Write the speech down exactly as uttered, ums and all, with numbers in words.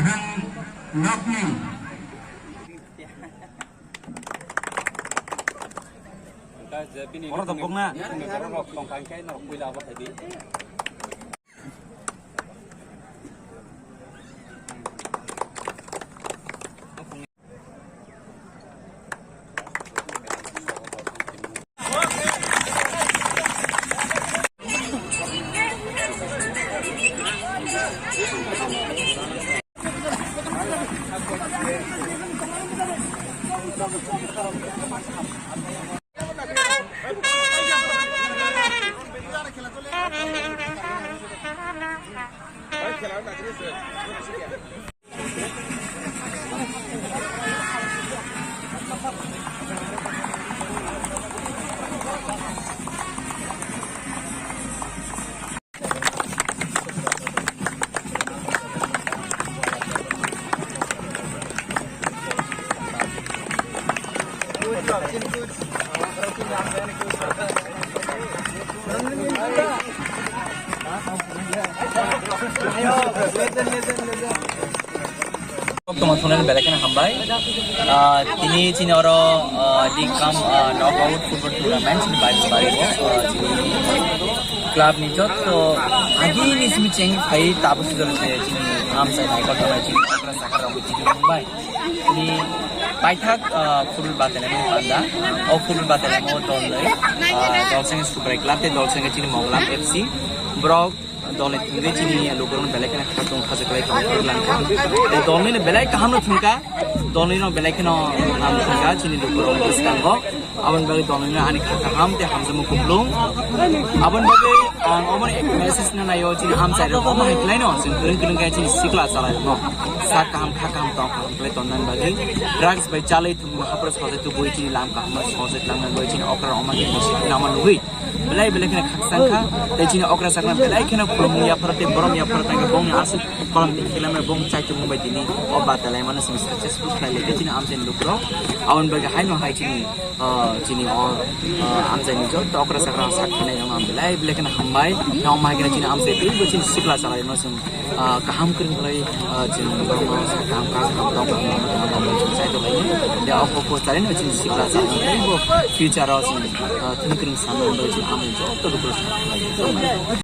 Nokni. Oro tongkokna. Tongkha khe norok puila abo khaidi. Tongma thungnai belai kheno hambai. Ah, tini chini oro, ah, league cum, ah, knockout football tournament chini bai bai bo, ah, chini club ni jotto agini simi cheng phai tabo sujol se chini amsai naikol tongnai chini okra sakar rok chini hambai. Tini paithak, ah, football batalaimani panda. O football batalaimo dol noi, ah, Dolseng Subrai Club tei Dolseng chini Moglam F C. Borok dolni thwngwi chini lukurokno belai kheno khatung khajaklai tongkha. Tei dolnwino belai kahamno thwngkha, dolnwino belai kheno ham thwngkha chini lukurokni bwskango. Aboni bagwi dolnwino ani kha kaham tei hamjakma kupulung. Aboni bagwi ang omo ekta message no naio chini amchairok omo hai khlaino chwng kwrwng kwrwng khe chini sikla chalairokno sak kaham kha kaham tong kaham khlai tonnani bagwi drugs bai chalwi thwngma hapro sojai tubui chini lam kaham sojai tlangnani bagwi chini okra oma khe musi nama nugwi. Belai belai kheno khakchang kha, tei chini okra sakna belai kheno khulumung yapharo tei borom yapharo tangkhe bongni aswk kolom tei khilamre bong chaichung bai tini o batalaimano chini successful khlai lai khe chini amchaini lukurok. Aboni bagwi haino hai chini, ah, chini o, ah, amchaini joto okra sakna sak khanai rokno ang belai belai kheno hambai. Nokma hai kheno chini amchai teibo chini sikla chalairokno chwng ah, kaham kwrwng khlai, ah, chwng borokno kaham kaham kaham tong kaham tong kaham tong chai tong lai. Ya, o kok chai no chini sikla chai tong lai. Bo future o chwng, ah, thwng kwrwng samung bai chini amni joto dukhu rok.